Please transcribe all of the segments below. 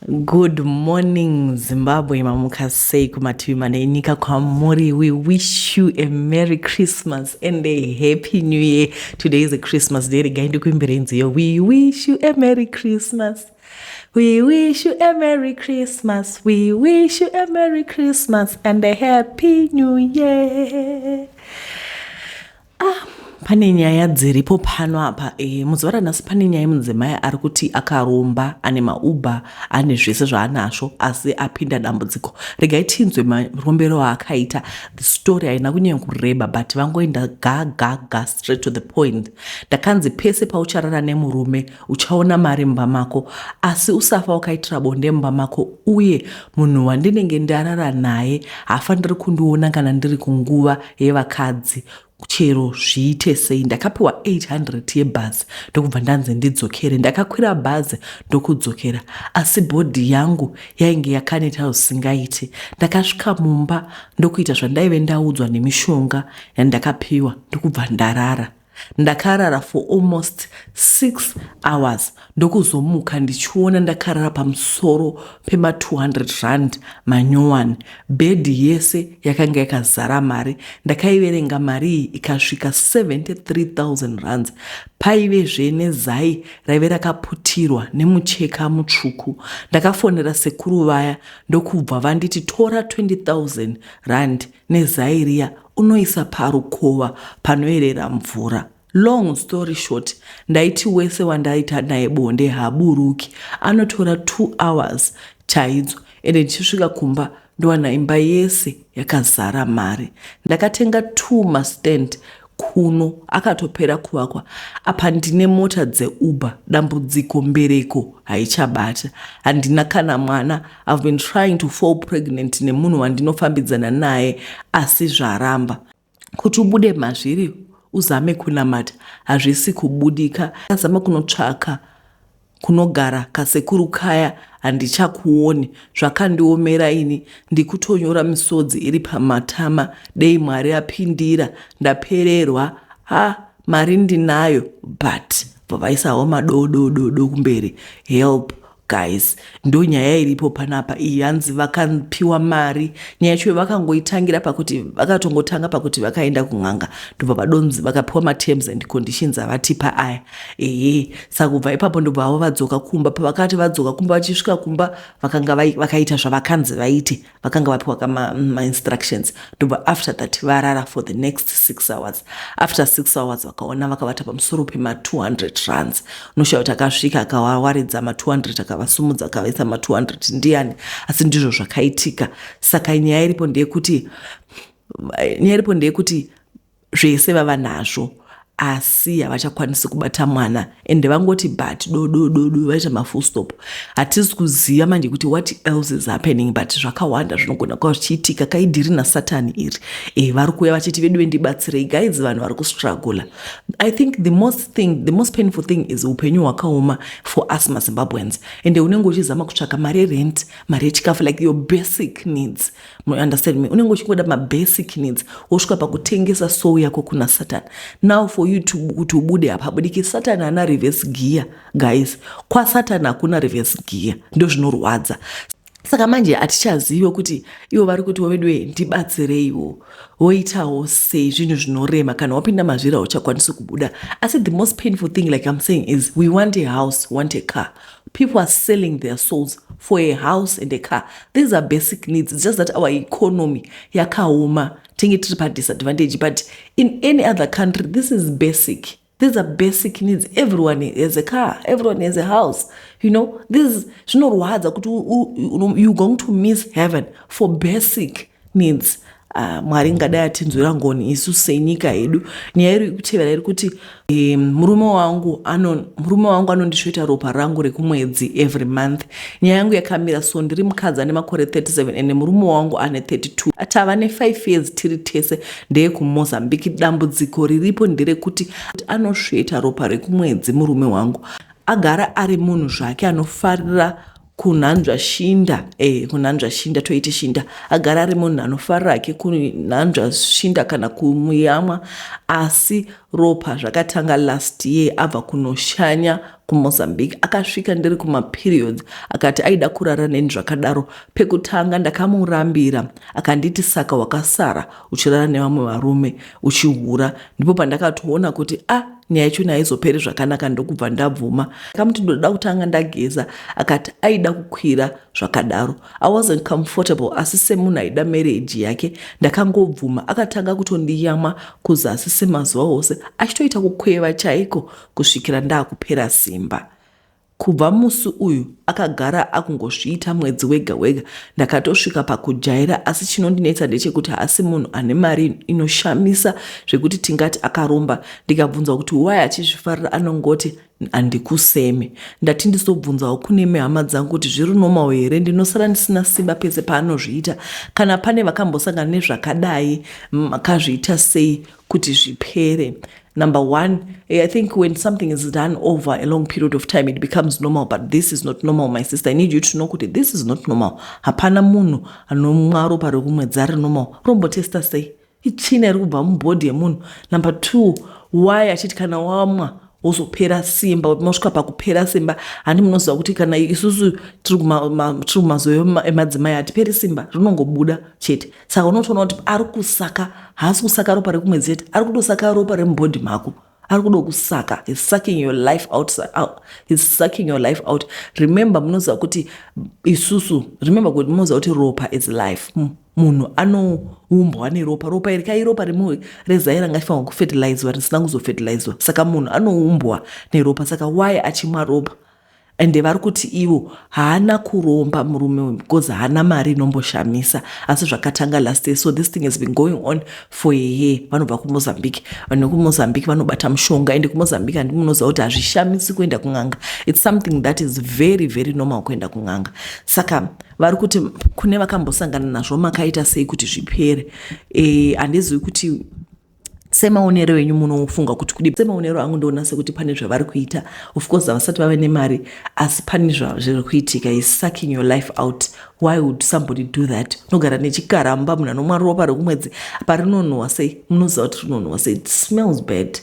Good morning Zimbabwe, mamuka sei kumativi mana enyika kwamuri. We wish you a Merry Christmas and a Happy New Year. Today is a Christmas day. Regai ndikuimbirei nziyo. We wish you a Merry Christmas. We wish you a Merry Christmas. We wish you a Merry Christmas and a Happy New Year. Ah, pane nyaya dziripo pano apa e, muzuva ranhasi pane nyaya yemudzimai ari kuti akaromba ane mauber ane zvese zvaanazvo asi apinda dambudziko. Regai tinzwe marombero aakaita. The story haina kunyanya kureba but vangoenda ga ga ga straight to the point. Ndakanzi pese paucharara nemurume uchaona mari mumba mako asi usafa wakaitira bonde mumba mako uye munhu wandinenge ndarara naye haafaniri kundiona kana ndiri kunguva yevakadzi chero zviite sei. Ndakapiwa 800 yebhazi ndokubva ndanzi ndidzokere. Ndakakwira bhazi ndokudzokera asi bhodhi yangu yainge yakaneta zvisingaiti. Ndakasvika mumba ndokuita zvandaive ndaudzwa nemishonga yandakapiwa ndokubva ndarara. Ndakarara for almost 6 hours ndokuzomuka ndichiona ndakarara pamusoro pema 200 rand manyowani. Bhedhi yese yakanga yakazara mari. Ndakaiverenga mari iyi ikasvika 73,000 rands. Paivezve nezai raive rakaputirwa nemucheka mutsvuku. Ndakafonera sekuru vaya ndokubva vanditi tora 20,000 rand nezai riya unoisa parukova panoerera mvura. Long story short, ndaiti wese wandaita naye bonde haaburuki, anotora 2 hours chaidzo ende ndichisvika kumba ndowana imba yese yakazara mari. Ndakatenga 2 mastand kuno akatopera kuvakwa apa ndine mota dzeUber. Dambudziko mbereko haichabata, handina kana mwana. I've been trying to fall pregnant nemunhu wandinofambidzana naye asi zvaramba. Kuti ubude mazviri uzame kunamata hazvisi kubudika. Ndazama kunotsvaka kunogara kasekuru kaya handichakuoni zvakandiomera ini ndikutonyora misodzi iri pamatama dei Mwari apindira ndapererwa ha mari ndinayo but vaisawo madodododo kumberi help guys. Ndo nyaya iripo panapa iyi. Hanzi vakapiwa mari, nyaya yacho vakangoitangira pakuti vakatongotanga pakuti vakaenda kun'anga ndobva vadonzi vakapiwa materms and conditions avatipa aya. Ehe, saka kubva ipapo ndobva avo vadzoka kumba. Pavakati vadzoka kumba, vachisvika kumba vakanga vakaita zvavakanzi vaite, vakanga vapiwa kama-instructions, ndobva after that varara for the next 6 hours. After 6 hours vakaona vakavata pamusoro pema-200 rands. Unoshaya kuti akasvika akawaridza ma200, akavasumudza akavaisa ma200 ndiani, asi ndizvo zvakaitika. Saka nyaya iripo ndeyekuti zvese vava nazvo asi havachakwanisi kubata mwana ende vangoti but dodododo vaita mafull stop. Hatisi kuziva manje kuti what else is happening, but zvakawanda zvinogona kuva zvichiitika. Kaidhiri nasatani iri vari kuuya vachiti vedu vendibatsirei guys, vanhu vari kustrugula. I think the most painful thing is upenyu hwakaoma for us maZimbabweans, ende unenge uchizama kutsvaka mari yerent, mari yechikafu, like your basic needs, understand me? Unenge uchingoda mabasic needs, wosvika pakutengesa soul yako kuna Satan. Now for you to kuti ubude hapabudiki. Satan haana reverse gear guys, kwasatan hakuna reverse gear, ndo zvinorwadza. Saka manje hatichazive kuti ivo vari kuti veduwe ndibatsireiwo voitawo sei. Zvinhu zvinorema, kana wapinda mazviri hauchakwanisi kubuda. Asi the most painful thing, like I'm saying, is we want a house, want a car. People are selling their souls for a house and a car. These are basic needs. It's just that our economy yakaoma, tinge tiri padisadvantage, but in any other country this is basic. These are basic needs. Everyone has a car, everyone has a house. This zvinorwadza kuti you're going to miss heaven for basic needs. Mwari ngadai atinzwira ngoni isu senyika yedu. Nyaya iri kutevera iri kuti murume wangu anondisveta ropa rangu rekumwedzi every month. Nyaya yangu yakamira so: ndiri mukadzi ane makore 37 ende murume wangu ane 32. Tava ne5 years tiri tese. NdeyekuMozambique. Dambudziko riripo nderekuti anosveta ropa rekumwedzi. Murume wangu agara ari munhu zvake anofarira kunhanzva shinda, kunhanzva shinda, toite shinda. Agara ari munhu anofarira hake kunhanzva shinda kana kumuyamwa, asi ropa zvakatanga last year abva kunoshanya. kuMozambique. Akasvika ndiri kumaperiods, akati aida kurara neni zvakadaro. Pekutanga ndakamurambira, akanditi saka wakasara uchirara nevamwe varume uchihura. Ndipo pandakatoona kuti a ah, nyaya yacho haizoperi zvakanaka, ndokubva ndabvuma. Akamuti ndoda kutanga ndageza, akati aida kukwira zvakadaro. I wasn't comfortable, asi semunhu aida marriage yake ndakangobvuma. Akatanga kutondiyamwa kuzasi semazuva ose, achitoita kukweva chaiko kusvikira ndaakupera simba. Kubva musi uyu akagara akungozviita mwedzi wega wega. Ndakatosvika pakujaira, asi chinondinetsa ndechekuti haasi munhu ane mari inoshamisa zvekuti tingati akaromba. Ndikabvunzwa kuti why achizvifarira, anongoti handikuseme. Ndati ndizobvunzawo kune hama dzangu kuti zviri normal here. Ndinosara ndisina simba pese paanozviita. Kana pane vakambosangana nezvakadai, makazviita sei kuti zvipere? Number one, I think when something is done over a long period of time, it becomes normal, but this is not normal, my sister. I need you to know kuti this is not normal. Hapana munhu anomwa ropa rekumwedzi ari normal. Rombotesta sei? Itsvina iri kubva mubhodhi yemunhu. Number two, why achiti kana wamwa wozopera simba? Mosvika pakupera simba. Handi munoziva kuti kana isusu tiri kumazuva emadzimai hatiperi simba, rinongobuda chete. Saka unotoona kuti ari kusaka, haasi kusaka ropa rekumwedzi chete, ari kutosaka ropa remubhodhi mako. Ari kudo kusaka, is sucking your life out, is sucking your life out. Remember, munoziva kuti isusu, remember kuti munoziva kuti ropa is life. Munhu anoumbwa neropa. Ropa iri kai ropa rezai ranga rifanirwa kufertilizwa, risina kuzofertilizwa. Saka munhu anoumbwa neropa. Saka why achimwa ropa? Ende vari kuti ivo haana kuromba murume uyu because haana mari inomboshamisa, asi zvakatanga last year, so this thing has been going on for a year. Vanobva kuMozambique. Vanhu vekuMozambique vanobata mushonga. Ende kuMozambique, handi munoziva kuti hazvishamisi kuenda kun'anga? It's something that is very very normal kuenda kun'anga. Saka vari kuti kune vakambosangana nazvo, makaita sei kuti zvipere? Handizivi kuti semaonero enyu munofunga kuti kudi. Semaonero angu ndoona sekuti pane zvavari kuita. Of course havasati vave nemari, asi pane zviri kuitika. Is sucking your life out. Why would somebody do that? Unogara nechikaramba, munhu anomwa ropa rekumwedzi, parinonhuhwa sei? Munoziva kuti rinonhuhwa sei? It smells bad.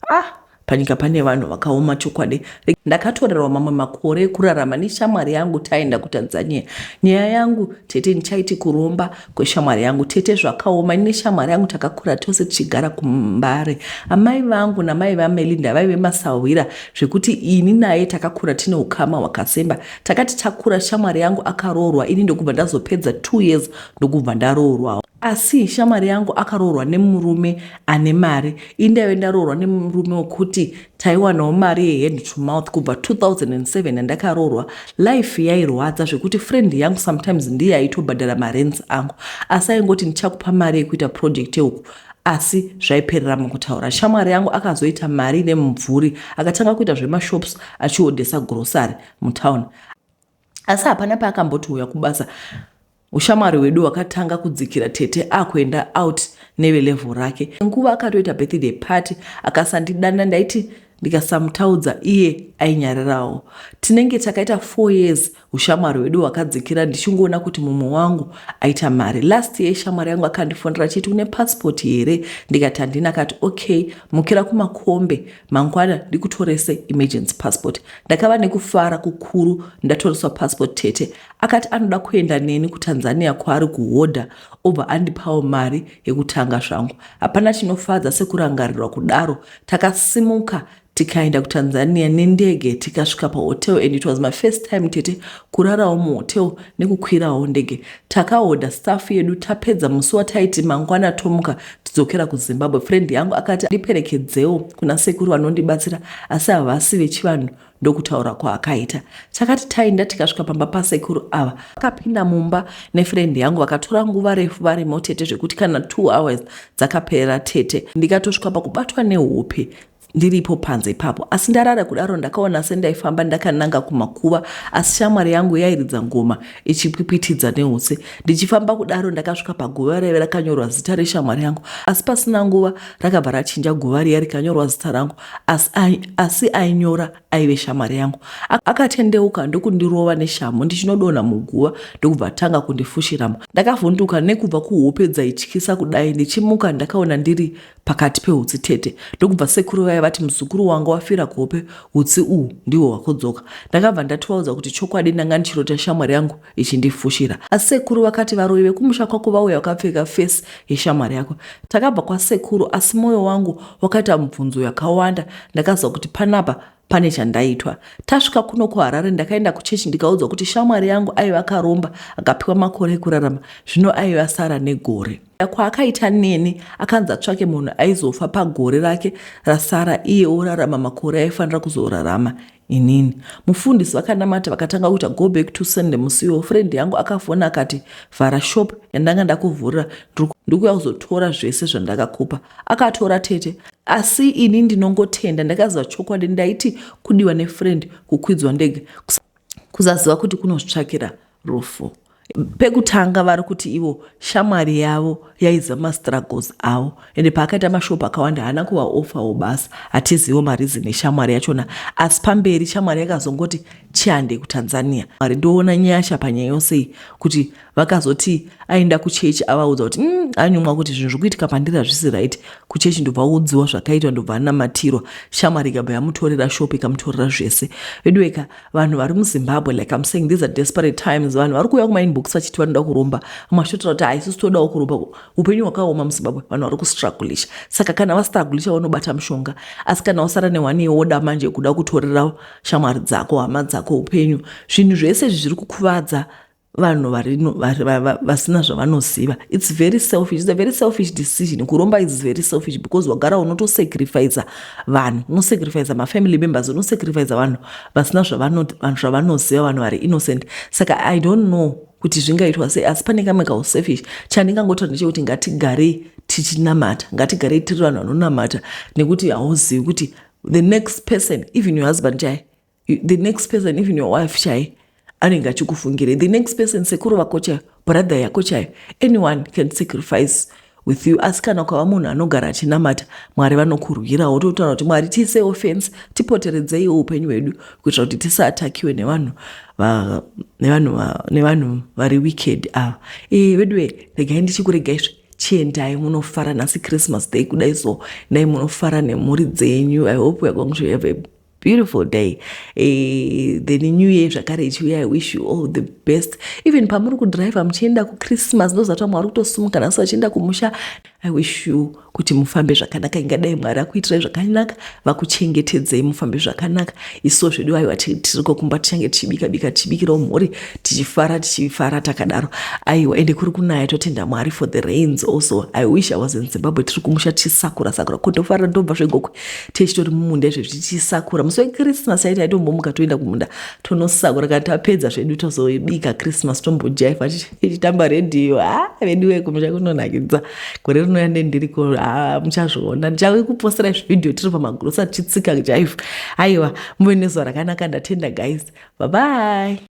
Ah, panyika pane vanhu vakaoma chokwadi. Ndakatorerwa mamwe makore ekurarama neshamwari yangu taenda kuTanzania. Nyaya yangu tete, ndichaiti kuromba kweshamwari yangu. Tete, zvakaoma. Ini neshamwari yangu takakura tose tichigara kuMbare. Amai vangu namai vaMelinda vaive masahwira, zvekuti ini naye takakura tine ukama hwakasimba. Takati takura, shamwari yangu akaroorwa, ini ndokubva ndazopedza 2 years ndokubva ndaroorwawo. Asi shamwari yangu akaroorwa nemurume ane mari. Ini ndaive ndaroorwa nemurume wekuti taiwanawo mari yehand to mouth kubva 2007 yandakaroorwa. Life yairwadza zvekuti friend yangu sometimes ndiye aitobhadhara marents angu, asi aingoti ndichakupa mari yekuita project yeuku, asi zvaiperera mukutaura. Shamwari yangu akazoita mari nemumvuri, akatanga kuita zvemashops achiodhesa grocery mutown, asi hapana paakamboti kubasa. Ushamwari hwedu hwakatanga kudzikira tete akuenda out nevelevel rake. Nguva akatoita birthday party akasandidana. Ndaiti ndikasamutaudza iye ainyarirawo. Tinenge takaita 4 years ushamwari hwedu hwakadzikira, ndichingoona kuti mumwe wangu aita mari. Last year shamwari yangu akandifonera achiti, "Une passport here?" Ndikati handina. Akati, "Okay, mukira kumakombe mangwana ndikutorese emergency passport." Ndakava nekufara kukuru ndatoreswa passport tete. Akati anoda kuenda neni kuTanzania kwaari kuhodha, obva andipawo mari yekutanga zvangu. Hapana chinofadza sekurangarirwa kudaro. Takasimuka tikaenda kuTanzania nendege, tikasvika pahotel, and it was my first time tete kurarawo muhotel nekukwirawo ndege. Takahodha stuff yedu tapedza. Musi wataiti mangwana tomuka tidzokera kuZimbabwe, friend yangu akati ndiperekedzewo kuna sekuru vanondibatsira, asi havasi vechivanhu, ndokutaura kwaakaita. Takati taenda, tikasvika pamba pasekuru ava. Vakapinda mumba nefriend yangu, vakatora nguva refu varimo tete, zvekuti kana 2 hours dzakapera tete. Ndikatosvika pakubatwa nehope ndiripo panze ipapo. Asi ndarara kudaro, ndakaona sendaifamba ndakananga kumakuva, asi shamwari yangu yairidza ngoma ichipwipwitidza neutsi. Ndichifamba kudaro, ndakasvika paguva raive rakanyorwa zita reshamwari yangu, asi pasina nguva rakabva rachinja guva riya rikanyorwa zita rangu, asi ainyora aive shamwari yangu. Akatendeuka ndokundirova neshamhu, ndichinodonha muguva, ndokubva tanga kundifushiramo. Ndakavhunduka nekubva kuhope dzaityisa kudai. Ndichimuka, ndakaona ndiri pakati peutsi tete, ndokubva sekuru vaya. vati, "Muzukuru wanga wafira kuhope, utsi uhu ndihwo hwakudzoka." Ndakabva ndativaudza kuti chokwadi ndanga ndichirota shamwari yangu ichindifushira. Asi sekuru vakati varoyi vekumusha kwako vauya vakapfeka face yeshamwari yako. Takabva kwasekuru, asi mwoyo wangu wakaita mubvunzo yakawanda. Ndakaziva kuti panapa pane chandaitwa. Tasvika kuno kuHarare, ndakaenda kuchechi ndikaudzwa kuti shamwari yangu aiva akaromba, akapiwa makore ekurarama, zvino aiva sara negore. Kwaakaita neni, akanzi atsvake munhu aizofa pagore rake rasara, iye orarama makore aifanira kuzorarama inini. Mufundisi vakanamata, vakatanga kuita go back to sender. Musiwo friend yangu akafona akati, "Vhara shop yandanga ndakuvhurira, ndikuya kuzotora zvese zvandakakupa." Akatora tete, asi ini ndinongotenda ndakaziva chokwadi. Ndaiti kudiwa nefriend kukwidzwa ndege, kusaziva kuti kunozvitsvakira rufu. Pekutanga vari kuti ivo shamwari yavo yaiziva mastruggles avo, ende paakaita mashopu akawanda haana kuvaofawo basa. Hatizivo mareason eshamwari yachona, asi pamberi shamwari yakazongoti chihande kuTanzania. Mwari, ndoona nyasha panyaya yose iyi, kuti vakazoti aenda kuchechi avaudza kuti anyumwa kuti zvinhu zviri kuitika pandiri hazvisi right. Kuchechi ndobva audziwa zvakaitwa, ndobva anamatirwa. Shamwari ikabva yamutorera shop, ikamutorera zvese. Veduweka, vanhu vari muZimbabwe, like I'm saying, these are desperate times. Vanhu vari kuuya kumainbox vachiti vanoda kuromba, vamwe vachitotaura kuti haisusu todawo kuromba. Upenyu hwakaoma muZimbabwe, vanhu vari kustrugglisha. Saka kana vastrugglisha vanobata mushonga, asi kana wasara nehwani woda manje kuda kutorera shamwari dzako, hama dzako upenyu. Zvinhu zvese izvi zviri kukuvadza vanhu vasina zvavanoziva. It's very selfish, it's a very selfish decision. Kuromba is very selfish because wagara unotosacrifica vanhu, unosacrifica mafamily members, unosacrifica vanhu vasina zvavanoziva, vanhu vari innocent. Saka I don't know kuti zvingaitwa sei, asi pane kamwe kauselfish. Chandingangotaura ndechekuti ngatigarei tichinamata, ngatigarei tiri vanhu vanonamata, nekuti hauzivi kuti the next person, even your husband chai, the next person, even your wife chai, anenge achikufungirei. The next person, sekuru vako chaiyo, brother yako chaiyo, anyone can sacrifice with you. Asi kana ukava munhu anogara achinamata, Mwari vanokurwirawo. Totaura kuti Mwari tiisewo fence, tipoteredzeiwo upenyu hwedu kuitira kuti tisaattackiwe nevanhu vari wicked ava. Veduwe, regai ndichikuregaizve. Chiendai munofara nhasi, Christmas Day kudai so, ndai munofara nemhuri dzenyu. I hope we are going to have a beautiful day. Then New Year zvakare ichiuya, I wish you all the best. Even pamuri kudhiraivha muchienda kuChristmas, ndozati vamwe vari kutosumuka nhasi vachienda kumusha, I wish you kuti mufambe zvakanaka. Ingadai Mwari akuitirai zvakanaka, vakuchengetedzei, mufambe zvakanaka. Isuwo zvedu, aiwa, tiriko kumba, tichange tichibika bika, tichibikirawo mhuri, tichifara, tichifara takadaro. Aiwa, ende kuri kunaya, totenda Mwari for the rains also. I wish I was in Zimbabwe, tiri kumusha tichisakura sakura. Kundofarira ndobva zveGokwe, tichitori mumunda izvezvi tichisakura. Musi weChristmas aiti aitombomuka toenda kumunda tonosakura. Kana tapedza zvedu tozobika Christmas, tombojaivha tichitamba redhiyo. Ha, veduwe, kumusha kunonakidza. Gore rinouya ndendiriko, ha, muchazviona. Ndichakuposterai zvivhidhiyo tiri pamagrosa tichitsika jaivha. Aiwa, muve nezuva rakanaka. Ndatenda guys, bye bye.